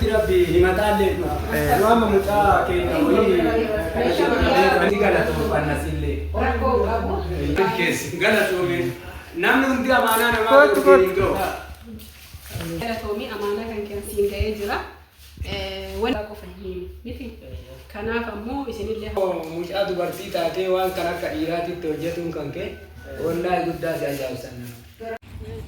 Wanti Rabbi himataallee hin dhufu. Nu amma mucaa keenya wayii galatoomfanna sillee. Rakkoo qabu. Keessa galatoomi. Namni hundi amaanaa namaa Kootu, garuu hin ga'u. Galatoomii amaanaa kan kee siin ga'ee jira. Wanta qofa hin miti. Kanaaf ammoo isinillee Mucaa dubartii taatee waan kan akka dhiiraatitti hojjetuun kan kee wallaahi guddaa si ajaa'ibsan.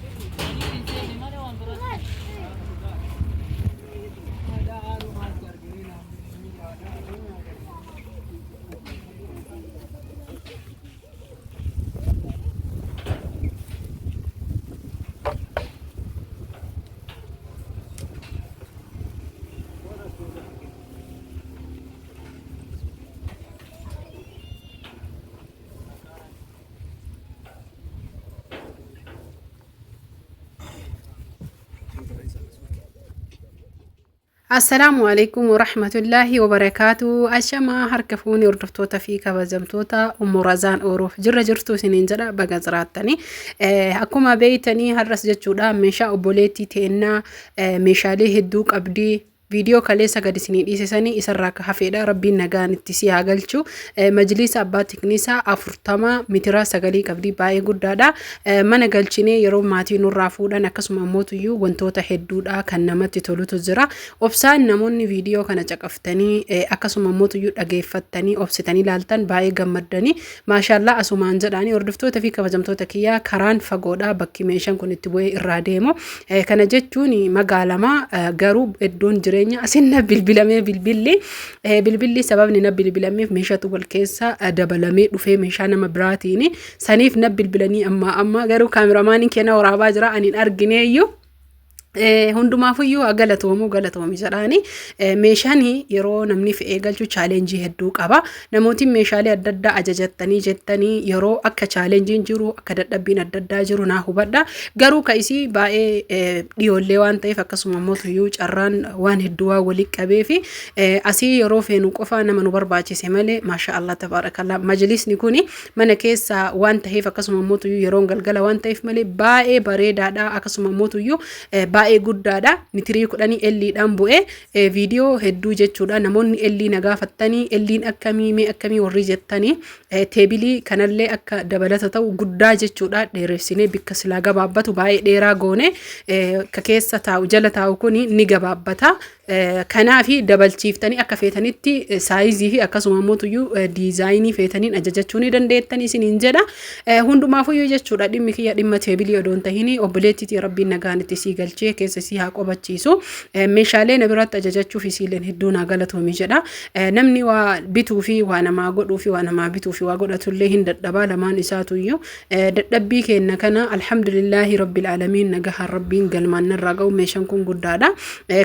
Assalaamu alaikum warahmatullaahi wabarakaatu. Ashamaa harka fuuni hordoftoota fi kabajamtoota Ummu Razaan Oroof jirra jirtu isiniin jedha baga jiraattanii. Akkuma beeytanii har'as jechuudha meeshaa obboleettii teennaa meeshaalee hedduu qabdi. Viidiyoo kaleessa gad isinii dhiisisanii isarraa akka hafeedha. Rabbiin nagaan itti si haa galchu. Majliisa abbaa tiknisaa 40 mitira 9 qabdi, baay'ee guddaadha. Mana galchinee yeroo maatii nurraa fuudhan akkasuma ammootuyyuu wantoota hedduudha kan namatti tolutu jira. Obsaan namoonni viidiyoo kana caqaftanii akkasuma ammootuyyuu dhageeffattanii obsitanii ilaaltan baay'ee gammaddanii maashaallaa asumaan jedhaanii. Hordoftoota fi kabajamtoota kiyyaa, karaan fagoodha bakki meeshaan kun itti bu'ee irraa deemu. Kana jechuun magaalamaa garuu iddoon jireenya asin na bilbilamee bilbilli. Bilbilli sababni na bilbilameef meeshaatu wal keessa dabalamee dhufee meeshaa nama biraatiin saniif na bilbilanii ammaa amma garuu kaameramaaniin keenya waraabaa jira, ani hin argineeyyuu. Hundumaafuyyuu haa galatoomuu, galatoomi jedhaani. Meeshaan yeroo namni fe'ee galchu challenge hedduu qaba. Namootiin meeshaalee adda addaa ajajattanii jettanii yeroo akka challengeiin jiru, akka dadhabbiin adda addaa jiru naa hubadha. Garuu ka isii baay'ee dhiyoollee waan ta'eef, akkasuma immoo tuyyuu carraan waan hedduu waan walii qabee fi asii yeroo feenu qofa nama nu barbaachise malee, maasha Allah tabaarakallaa, majlisni kuni mana keessa waan ta'eef, akkasuma immoo tuyyuu yeroon galgala waan ta'eef malee baay'ee bareedaadha, akkasuma immoo tuyyuu baay'ee guddaadha. Mitirii 10 elliidhaan bu'ee viidiyoo hedduu jechuudha. Namoonni ellii na gaafattanii, elliin akkamii, mee akkamii warri jettanii, tableii kanallee akka dabalata ta'u guddaa jechuudha dheeressinee bikka silaa gabaabbatu baay'ee dheeraa goone, ka keessa taa'u jala taa'u kuni ni gabaabbata. Kanaafi dabalchiiftanii akka feetanitti sizeii fi akkasuma immoo tuyyuu designii feetaniin ajajachuu ni dandeettanii isiniin jedha. Hundumaafuyyuu jechuudha dhimmi kiyya dhimma tableii odoo hin tahin, obboleettiitii Rabbiin nagaan itti sii galchee keessa sii haa qobachiisu. Meeshaalee na biratti ajajachuuf isiileen hedduu naa galatoomi jedha. Namni waa bituu fi waa namaa godhuu fi waa namaa bituu fi waa godhatullee hin dadhabaa lamaan isaatuyyuu. Dadhabbii keenna kana alhamdulillaahi rabbil aalamiin nagahaan Rabbiin galmaan narraa ga'u. Meeshaan kun guddaadha.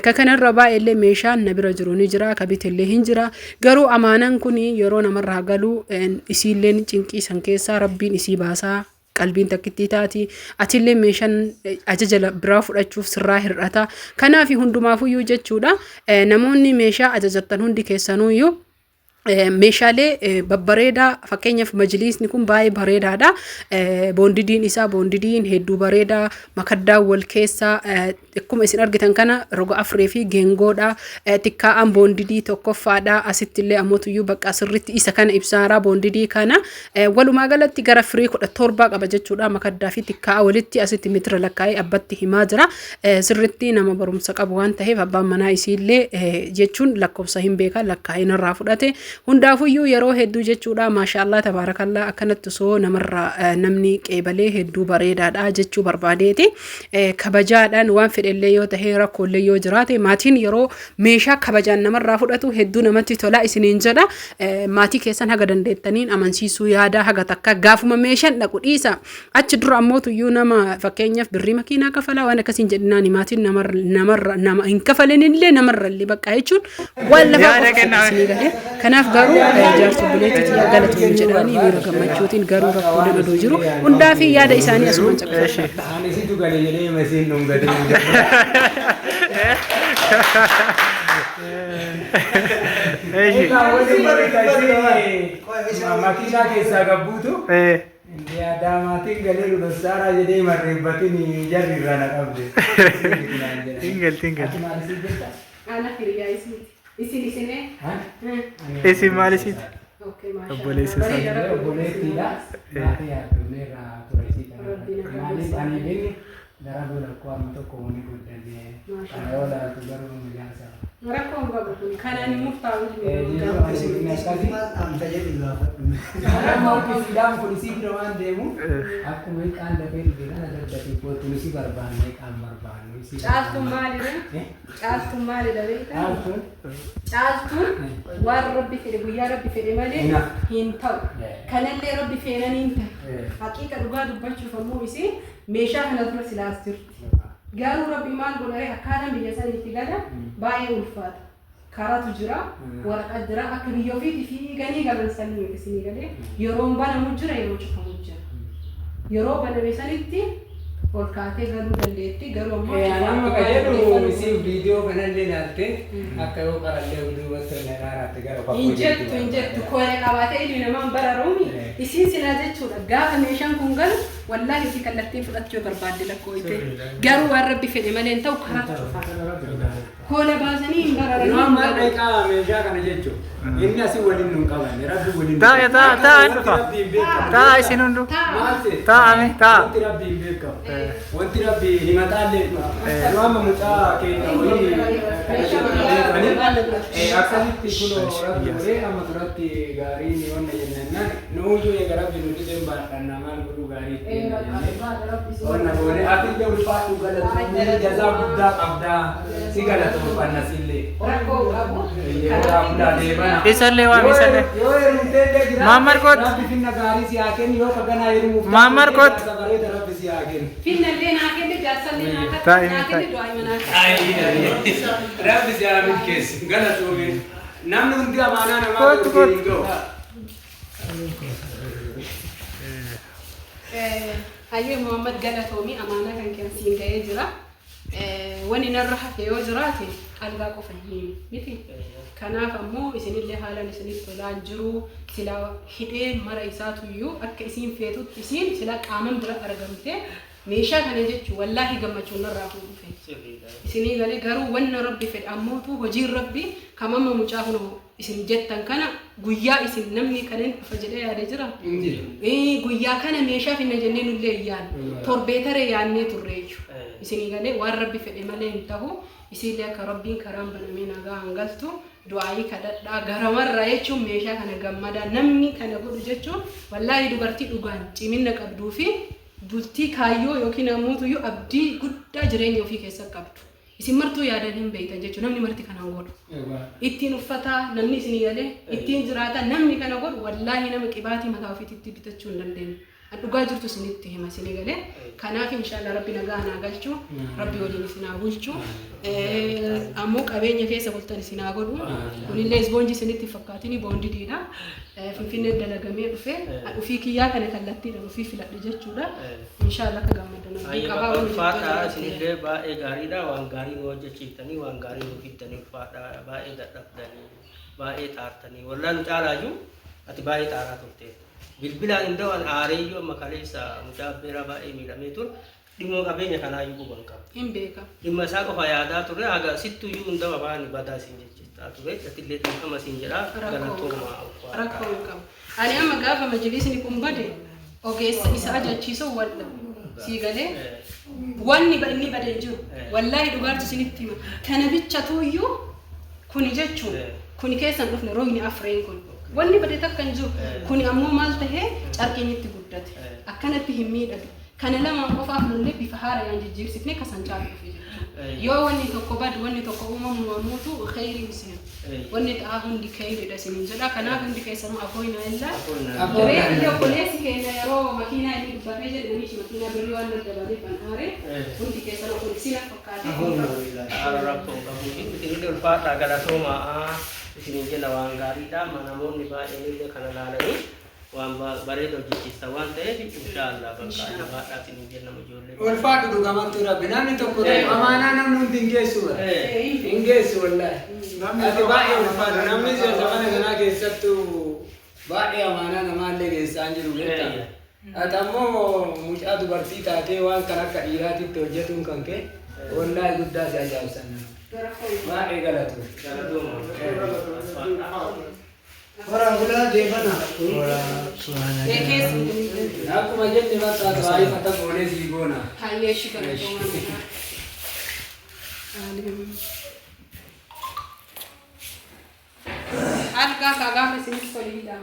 Ka kanarra baay'eellee meeshaan na bira jiru ni jira, ka bitellee hin jira. Garuu amaanaan kun yeroo namarraa galu isiilleen cinqii san keessaa Rabbiin isii baasaa, qalbiin takkittii taati, atillee meeshaan ajaja biraa fudhachuuf sirraa hir'ata. Kanaaf hundumaafuyyuu jechuudha namoonni meeshaa ajajattan hundi keessanuyyuu meeshaalee babbareedaa, fakkeenyaaf majliisni kun baay'ee bareedaadha. Boondidiin isaa boondidiin hedduu bareedaa, makaddaan wal keessaa akkuma isin argitan kana roga afree fi geengoodha. Tikkaa'aan boondidii tokkoffaadha. Asitti illee ammoo bakka sirriitti isa kana ibsaaraa boondidii kana. Walumaa galatti gara firii 17 qaba jechuudha. Makaddaa fi tikkaa'aa walitti asitti mitira lakkaa'ee abbatti himaa jira. Sirriitti nama barumsa qabu waan ta'eef abbaan manaa isiillee jechuun lakkoofsa hin beeka, lakkaa'ee narraa fudhate. Hundaafuyyuu yeroo hedduu jechuudha, maashaallah tabaarakallaa, akkanatti osoo namarraa namni qeebalee hedduu bareedaadha jechuu barbaadeeti. Kabajaadhaan waan fedhellee yoo ta'e, rakkoolee yoo jiraate, maatiin yeroo meeshaa kabajaan namarraa fudhatu hedduu namatti tola isiniin jedha. Maatii keessan haga dandeettaniin amansiisuu yaada haga takka gaafuma meeshaan dhaqu dhiisa. Achi dura ammoo tuyyuu nama fakkeenyaaf birrii makiinaa kafalaa waan akkasiin jedhinaan maatiin namarra nama hin kafalinillee namarra illee bakka jechuun waan lafaa Yaada qofa kenname. isinii galee. Kanaaf garuu jaarsa obboleettii tiyyaa galatoomii jedhaanii miira gammachuutiin, garuu rakkooleen odoo jiru hundaa fi yaada isaanii asumaan caqafadha. Ani situ gale jedhee masiin dhungatee hin jiru. Eshi. Makiinaa keessaa gabbuutu. Indee Adaamaatiin galee dhudhossaaraa jedhee marreeffatin jarri irraa na qabde. Hin galti, hin galti. Ati maal isii jetta? Ana hiriyaa isiiti. Isin isinee? Isin maal isiiti? Okay, maashaa Obboleessa Allah. isaa. Bareeda Rabbi Obboleettiidha. Baay'ee yaaddoon irraa ture isii kana. Maaliif ani inni gara booda koo amma tokko wani guddanne. Kana yoo ilaaltu garuu ijaarsa. Rakkoo hin qabu kun. Kanaan hin murtaa'u. Siidhaan kun isii bira waan deemu akkuma hiikaan dafee dhufe kana daddafii kootu isii barbaanne hiikaan barbaannu. Caaltuun maalidha? Caaltuun maalidha beektaa? Caaltuun Caaltuun waan Rabbi fedhe guyyaa Rabbi fedhe malee hin ta'u. Kanallee Rabbi feenanii hin ta'u. Haqiiqa dhugaa dubbachuuf ammoo isiin meeshaa kana dura silaas jirti. Garuu Rabbi maal godhare akkaataan biyya saniitti gala baay'ee ulfaata. Karatu jira, waraqaa jira, akka biyya ofiitti fiiganii galan sanii isinii galee yeroon banamu jira, yeroo cufamu jira. Yeroo baname sanitti ol kaatee galuu dandeetti garuu ammoo Nama ka jedhu isii viidiyoo kanallee ilaalte akka yoo qarallee duubatti na ilaalaatti gara Hin jettu, hin jettu. Koole qabaatee ilmi namaan bararuumi. Isiin silaa jechuudha gaafa meeshaan kun galu wallaahi isii kallattiin fudhachuu barbaadde lakkooyte. Garuu waan Rabbi fedhe malee hin ta'u karaa cufaa. Koola baasanii hin bararanii. Nama maal dhaqa meeshaa kana jechuun inni asii waliin nun qabanne Rabbi waliin. Taa'e taa'e taa'e dhufa. Taa'e isin hundu. Taa'ame taa'a. Wanti Rabbi hin beekamu. Wanti Rabbi himataallee dhufa. Nu amma mucaa keenya wayii beekanii akkasitti kunoo Rabbi godhee amma duratti gaarii ni onna jennaan nuuyyuu eega Rabbi nu dhibeen baadhanna maal godhuu gaarii ittiin jennee. Onna goone atillee ulfaadhu galatoomii jazaa guddaa qabdaa si galatoomfanna sillee. Rakkoo qabu. Isallee waami isallee. Yoo heerumteellee jiraate Maammar kootu. Rabbi finna gaarii si haa kennu yoo kaganaa heerumuuf Maammar kootu. jaarsa bareeda Rabbi si haa kennu. Finnallee naa kenne, jaarsallee naa Taa'e, kenne, naa taa'e. kenne, du'aa himanaa kenne. Rabbi si haa milkeessu galatoomii. Namni hundi amaanaa namaa Kootu, godhu hin ga'u. Hayyee Muhammad galatoomii amaanaa kan kee siin ga'ee jira. Wani narra hafe yoo jiraate algaa qofa hin himu miti. Kanaaf ammoo isinillee haalaan isinitti tolaa hin jiru. Silaa hidhee mara isaatuyyuu akka isiin feetutti isiin silaa qaaman bira argamte meeshaa kana jechuun wallaahi gammachuun narraa fuudhu feeti. Isinii galee garuu wanna Rabbi fedhe ammootu hojiin Rabbi kamamma mucaa kun isin jettan kana guyyaa isin namni kanan dhufa jedhee yaade jira. Guyyaa kana meeshaa finna jennee nullee hin yaadne. Torbee taree yaadnee turreeyyu. Isinii galee waan Rabbi fedhe malee hin ta'u. Isiillee akka Rabbiin karaan banamee nagaa hangaltu du'aayii kadhadhaa garamarraa jechuun meeshaa kana gammadaa namni kana godhu jechuun wallaahi dubartii dhugaan cimina qabduu fi bultii kaayyoo yookiin ammoo abdii guddaa jireenya ofii keessa qabdu. Isin martuu yaadan hin beektan jechuudha namni marti kanaan godhu. Ittiin uffataa namni isinii galee ittiin jiraata namni kana godhu wallaahi nama qibaatii mataa ofiitti bitachuu hin dandeenye. An dhugaa jirtu isinitti hima isinii galee. Kanaaf inshaallah Rabbi nagaa naa galchu, Rabbi waliin isin haa bulchu. Ammoo qabeenya keessa bultan isin haa godhu. Kunillee isboonjii isinitti fakkaatini boondidiidha. Finfinnee dalagamee dhufe. Ofii kiyyaa kana kallattiidhaan ofii filadhe jechuudha. Inshaallah akka gammadan abdii qabaa waan Ulfaadhaa hojjettoota isinillee baay'ee gaariidha. Waan gaarii nu hojjechiiftanii waan gaarii nu fiddanii ulfaadhaa baay'ee dadhabdanii baay'ee xaartanii wallaan nu caalaayyuu ati baay'ee xaaraa turte. Bilbilaan hin da'an aareeyyuu amma kaleessa mucaa abbeeraa baay'ee miidhamee ture. Dhimma qabeenya kanaayyuu quban qaba. Hin beeka. Dhimma isaa qofa yaadaa ture haga sittuyyuu hunda afaan badaa isin jechaa ture. Atillee dhiifama isin jedhaa galatooma ulfaadhaa. Rakkoo hin qabu. Ani amma gaafa majlisni kun bade ogeessa isa ajachiisu walla sii galee wanni inni bade hin jiru. Wallaahi dhugaartu isinitti hima. Kana bichatuuyyuu kuni jechuun kuni keessan dhufne rogni afreen kun. Wanni bade takka hin jiru. Kuni ammoo maal tahee carqiin itti guddate. Akkanatti hin miidhagu. Kana lamaan qofaaf nullee bifa haarayaan jijjiirsifne kasan caalu dhufe jechuudha. Yoo wanni tokko badu wanni tokko uumamu ammuutu kheyriin seenu. Wanni ta'aa hundi kheyriidha isiniin jedha. Kanaaf hundi keessanuu afooyna illaa. Reeffi obboleessi keenya yeroo makiinaa inni dubbatee jedhe namichi makiinaa birrii waan daddabaleef an aare hundi keessanuu kun isin fakkaate. Rakkoo qabu. Isinillee ulfaadhaa galatoomaa isiniin jenna waan gaariidha. Namoonni baay'een illee kana laalanii waan bareeda hojjechiista waan ta'eef inshaallah bakka jabaadhaa isiniin jenna ijoollee. Ulfaadhu dhugamatti Rabbi namni tokko tokko amaanaa namni hundi hin geessu bara. Hin geessu wallaahi. Ati baay'ee ulfaadhu namni zamana kanaa keessattuu baay'ee amaanaa namaallee geessaa hin jiru beektaa. Ati ammoo mucaa dubartii taatee waan kan akka dhiiraatitti hojjetuun kan kee wallaahi guddaa si ajaa'ibsan. Baay'ee galatu. Galatooma. Horaa bulaa deebana. Akkuma jenne bakka baay'ee fata goonee sii goona. Hayyee shi galatooma. Algaa kaa gaafa isinitti tole hidhaa.